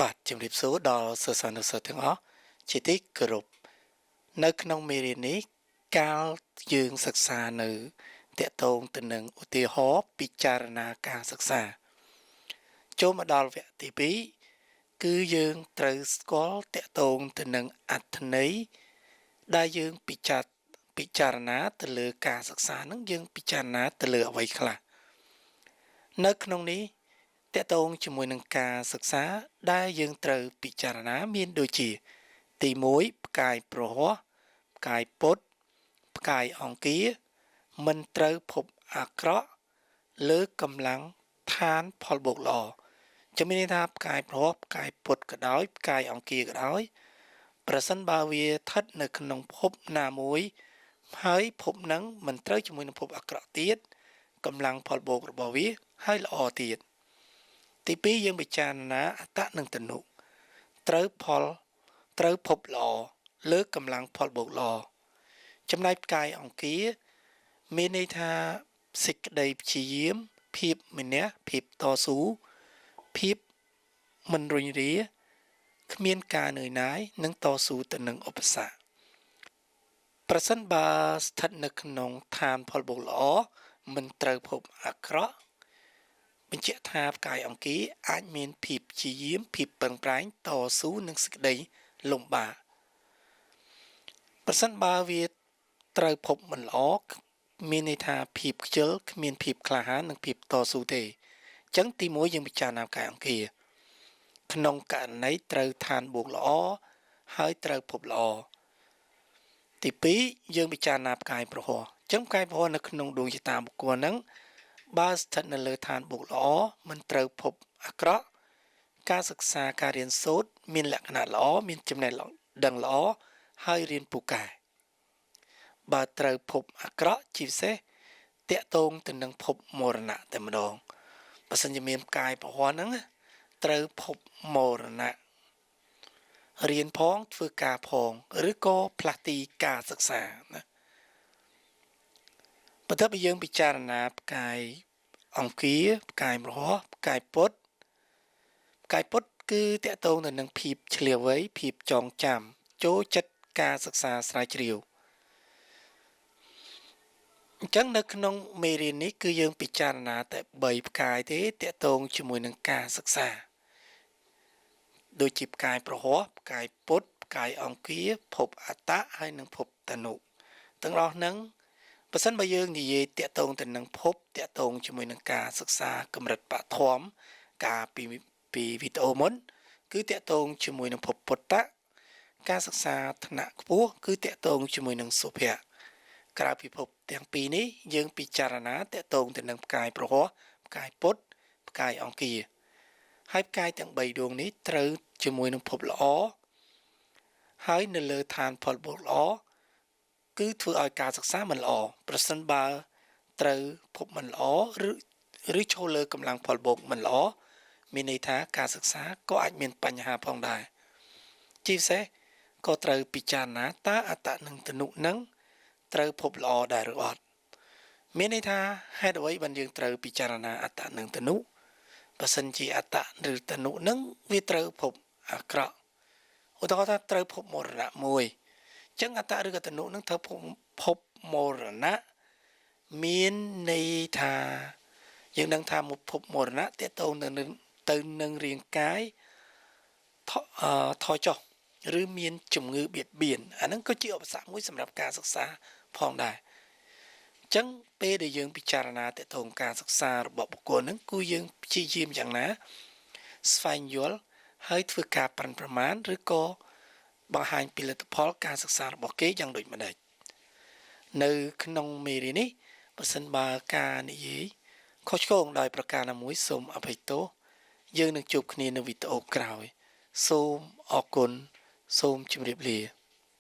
បាទជំរាបសួរដល់សិស្សានុសិស្សទាំងអស់ជាទីគោរពនៅក្នុងមេរៀននេះកាលយើងសិក្សានៅតកតងទៅនឹងឧទាហរណ៍ពិចារណាការសិក្សាចូលមកដល់វគ្គទី2គឺយើងត្រូវស្គាល់តកតងទៅនឹងអត្ថន័យដែលយើងពិចារណាទៅលើការសិក្សានឹងយើងពិចារណាទៅលើអ្វីខ្លះនៅក្នុងនេះតកតងជាមួយនឹងការសិក្សាដែលយើងត្រូវពិចារណាមានដូចជាទី1ផ្កាយប្រហោះផ្កាយពុទ្ធផ្កាយអង្គារមិនត្រូវភពអាក្រក់លើកម្លាំងឋានផលបូកល្អចាំមានន័យថាផ្កាយប្រហោះផ្កាយពុទ្ធក៏ដោយផ្កាយអង្គារក៏ដោយប្រសិនបើវាស្ថិតនៅក្នុងភពណាមួយហើយភពនឹងមិនត្រូវជាមួយនឹងភពអាក្រក់ទៀតកម្លាំងផលបូករបស់វាហើយល្អទៀតទី2យើងពិចារណាអត្តនិងតនុត្រូវផលត្រូវភពល្អលើកម្លាំងផលបូកល្អចំណែកផ្កាយអង្គារមានន័យថាសេចក្តីព្យាយាមភាពមនះភាពតស៊ូភាពមិនរុញរាគ្មានការនឿយណាយនិងតស៊ូទៅនឹងឧបសគ្គប្រសិនបើស្ថិតនៅក្នុងឋានផលបូកល្អមិនត្រូវភពអាក្រក់បញ្ជាក់ថាផ្កាយអង្គារអាចមានភាពព្យាយាមភាពប្រឹងប្រែងតស៊ូនឹងសេចក្តីលំបាកប្រសិនបើវាត្រូវភពមិនល្អមានន័យថាភាពខ្ជិលគ្មានភាពក្លាហាននិងភាពតស៊ូទេអញ្ចឹងទី1យើងពិចារណាផ្កាយអង្គារក្នុងករណីត្រូវឋានបូកល្អហើយត្រូវភពល្អទី2យើងពិចារណាផ្កាយប្រហោះអញ្ចឹងផ្កាយប្រហោះនៅក្នុងដួងជតាបុគ្គលហ្នឹងបើស្ថិតនៅលើឋានបូកល្អមិនត្រូវភពអាក្រក់ការសិក្សាការរៀនសូត្រមានលក្ខណៈល្អមានចំណេះដឹងល្អហើយរៀនពូកែបើត្រូវភពអាក្រក់ជាពិសេសតកតងទៅនឹងភពមរណៈតែម្ដងបើសិនជាមានផ្កាយប្រហោះហ្នឹងត្រូវភពមរណៈរៀនផងធ្វើការផងឬក៏ផ្លាស់ទីការសិក្សាណាបន្ទាប់ពីយើងពិចារណាផ្កាយអង្គារផ្កាយមរហោះផ្កាយពុទ្ធផ្កាយពុទ្ធគឺតកតងទៅនឹងភាពឆ្លៀវវៃភាពចងចាំចូលចិត្តការសិក្សាស្រាវជ្រាវអញ្ចឹងនៅក្នុងមេរៀននេះគឺយើងពិចារណាតែ3ផ្កាយទេតកតងជាមួយនឹងការសិក្សាដូចជាផ្កាយប្រហោះផ្កាយពុទ្ធផ្កាយអង្គារភពអត្តៈហើយនិងភពតនុទាំងអស់ហ្នឹងបើសិនបើយើងនិយាយតកតងទៅនឹងភពតកតងជាមួយនឹងការសិក្សាកម្រិតបឋមការពីវីដេអូមុនគឺតកតងជាមួយនឹងភពពុទ្ធៈការសិក្សាថ្នាក់ខ្ពស់គឺតកតងជាមួយនឹងសុភៈក្រៅពីភពទាំងពីរនេះយើងពិចារណាតកតងទៅនឹងផ្កាយប្រហោះផ្កាយពុទ្ធផ្កាយអង្គារហើយផ្កាយទាំង3ដួងនេះត្រូវជាមួយនឹងភពល្អហើយនៅលើឋានផលបុកល្អគឺធ្វើឲ្យការសិក្សាមិនល្អប្រសិនបើត្រូវភពមិនល្អឬឈរលើកម្លាំងផលបូកមិនល្អមានន័យថាការសិក្សាក៏អាចមានបញ្ហាផងដែរជាពិសេសក៏ត្រូវពិចារណាតើអត្តនឹងតនុនឹងត្រូវភពល្អដែរឬអត់មានន័យថាហេតុអ្វីបានយើងត្រូវពិចារណាអត្តនឹងតនុបើសិនជាអត្តឬតនុនឹងវាត្រូវភពអាក្រក់ឧទាហរណ៍ថាត្រូវភពមរណៈមួយអញ្ចឹងអត្តឬក៏តនុនឹងត្រូវភពមរណៈមានន័យថាយើងដឹងថាមកភពមរណៈតកតងទៅនឹងរាងកាយថយចុះឬមានជំងឺបៀតបៀនអាហ្នឹងក៏ជាឧបសគ្គមួយសម្រាប់ការសិក្សាផងដែរអញ្ចឹងពេលដែលយើងពិចារណាតកតងការសិក្សារបស់បុគ្គលហ្នឹងគឺយើងព្យាយាមយ៉ាងណាស្វែងយល់ហើយធ្វើការប៉ាន់ប្រមាណឬក៏បង្ហាញពីលទ្ធផលការសិក្សារបស់គេយ៉ាងដូចម្ដេចនៅក្នុងមេរៀននេះបើសិនបើការនិយាយខុសឆ្គងដោយប្រការណាមួយសូមអភ័យទោសយើងនឹងជួបគ្នានៅវីដេអូក្រោយសូមអរគុណសូមជម្រាបលា